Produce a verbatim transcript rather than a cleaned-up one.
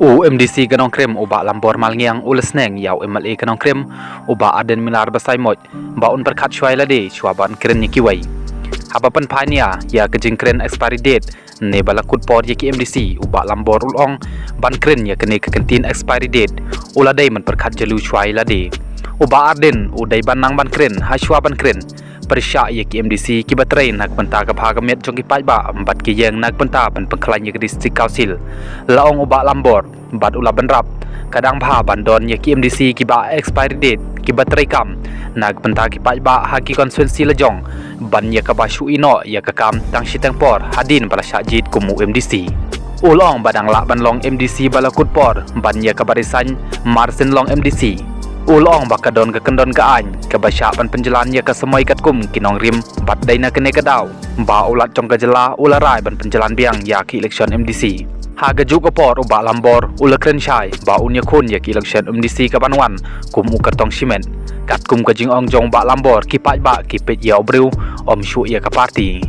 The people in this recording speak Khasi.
U MDC ka Nongkrem u Bah Lambor Malngiang u la sneng ïa u MLA ka Nongkrem u Bah Ardent Miller Basaiawmoit ba un pyrkhat shuwa ïa lade shuwa ban kren ïa kiwei. Haba pynphai nia ïa ka jingkren expiry date ne ba la kut por ïa ki MDC, u Bah Lambor u la ong ban kren ïa kane ka kyntien expiry date u la dei ban pyrkhat jylliew shuwa ïa lade. U Bah Ardent u dei ban nang ban kren ha shuwa ban kren pyrshah ïa ki MDC kiba trei na ka bynta ka bha ka miat jong ki paidbah bad ki ïeng na ka bynta ban pynkhlaiñ ïa ka District Council. La ong u Bah Lambor bad u la bynrap ka dang bha ban don ïa ki MDC kiba expiry date kiba trei kam na ka bynta ki paidbah ha ki constituency la jong ban ïa kaba shu ïeh noh ïa ka kam tang shiteng por hadien ba la shah jied kum u MDC. U la ong ba dang lah ban long MDC ba la kut por ban ïa kaba resign mar shen long MDC. U la ong ba ka don ka kyndon ka aiñ kaba shah ban pynjlan ïa ka samoi katkum ki nongrim bad dei na kane ka daw ba u Lat jong ka jylla u la rai ban pynjlan biang ïa ka election MDC. Ha kajuh ka por u Bah Lambor u la kren shai ba un ïakhun ïa ka election MDC kaban wan kum u kyrtong shimet. Katkum ka jingong jong u Bah Lambor, ki paidbah ki peit ïa u briew, ym shuh ïa ka party.